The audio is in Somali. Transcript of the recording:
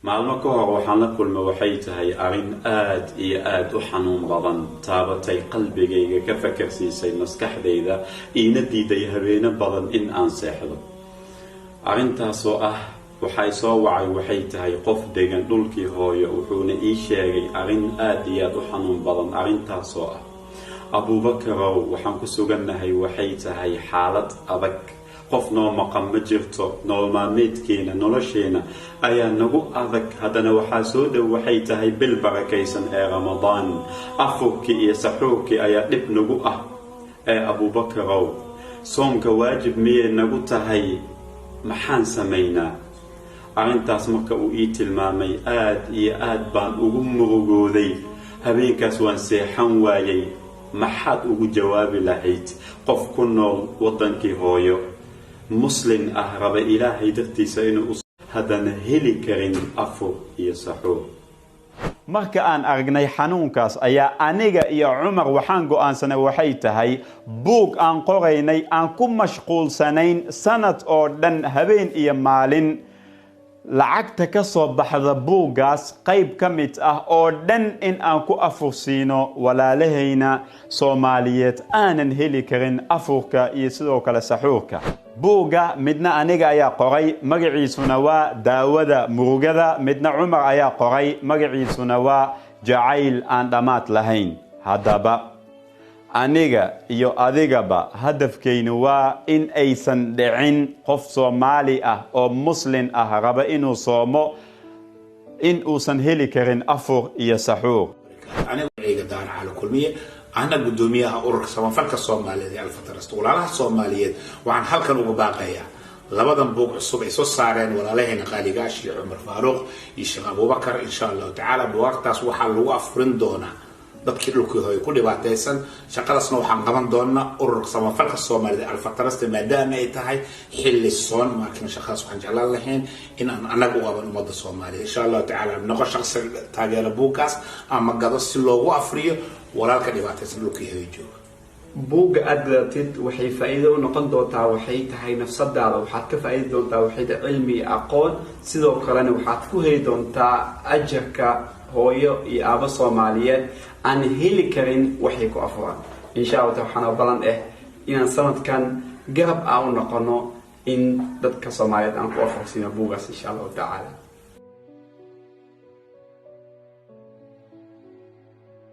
Maalmo ka hor waxaan la kulmay waxay tahay arrin aad iyo aad u xanuun badan, taabatay qalbigayga, ka fakarsiisay maskaxdayda, iina diiday habeeno badan in aan seexdo. Arrintaasoo ah, waxay soo wacay waxay tahay qof degan dhulkii hooyo, wuxuuna ii sheegay arrin aad iyo aad u xanuun badan. Arrintaasoo ah, "Abuubakarow, waxaan ku sugannahay waxay tahay xaalad adag. Qof noo maqan ma jirto, nolol maalmeedkeena, nolosheena ayaa nagu adag. Haddana waxaa soo dhow waxay tahay bil barakaysan ee Ramadaan. Afurkii iyo saxuurkii ayaa dhib nagu ah. Ee Abuubakarow, soonka waajib miyay nagu tahay? Maxaan samaynaa?" Arrintaas marka uu ii tilmaamay, aad iyo aad baan ugu murugooday. Habeenkaas waan seexan waayay. Maxaad ugu jawaabi lahayd qof ku nool waddankii hooyo, Muslin ah, raba Ilaahay dartiisa inuu haddana heli karin afur iyo saxuur? Marka aan aragnay xanuunkaas ayaa aniga iyo Cumar waxaan go'aansanay waxay tahay buug aan qoraynay, aan ku mashquulsanayn sanad oo dhan, habeen iyo maalin. Lacagta ka soo baxda buuggaas qayb ka mid ah oo dhan in aan ku afursiino walaalahayna Soomaaliyeed aanan heli karin afurka iyo sidoo kale saxuurka. Buugga midna aniga ayaa qoray, magaciisuna waa Daawada Murugada. Midna Cumar ayaa qoray, magaciisuna waa Jacayl aan Dhammaad Lahayn. Haddaba aniga iyo adigaba hadafkaynu waa in aysan dhicin qof Soomaali ah oo Muslin ah raba inuu soomo in uusan heli karin afur iyo saxuur. Aniga Daar Cali Kulmiye ahna guddoomiyaha Ururka Samafalka Soomaaliyeed ee Alfa Trust, walaalaha Soomaaliyeed waxaan halkan uga baaqayaa labadan buug cusub ay soo saareen walaalaheena qaaligaash iyo Cumar Faaruuq iyo Sheekh Abubakar. Insha Allahu tacaala buugaagtaas waxaa lagu afurin doonaa dadkii dhulkii hooy ku dhibaataysan. Shaqadaasna waxaan qaban doonaa Ururka Samafalka Soomaaliyed Alfa Trust. Maadaama ay tahay xilli soon, markin shaqadaas waxaan jeclaan lahayn in aan annaga u qaban ummadda Soomaaliya. Insha Allahu tacaala noqo shaqsi taageera buuggaas ama gado si loogu afriyo walaalka dhibaataysan dhulkii hooy jooga. Buugga aada gadatid waxay faa'iido u noqon doontaa waxay tahay nafsadaada. Waxaad ka faa'iidi doontaa waxay tahay cilmi iyo aqoon. Sidoo kalena waxaad ku heli doontaa ajarka hooyo iyo aabo Soomaaliyeed aan heli karin waxay ku afuraan. Insha Allah waxaana ballan inaan sanadkan garab aan u noqono in dadka Soomaaliyeed aan ku afursiino buuggaas, insha Allahu tacaala.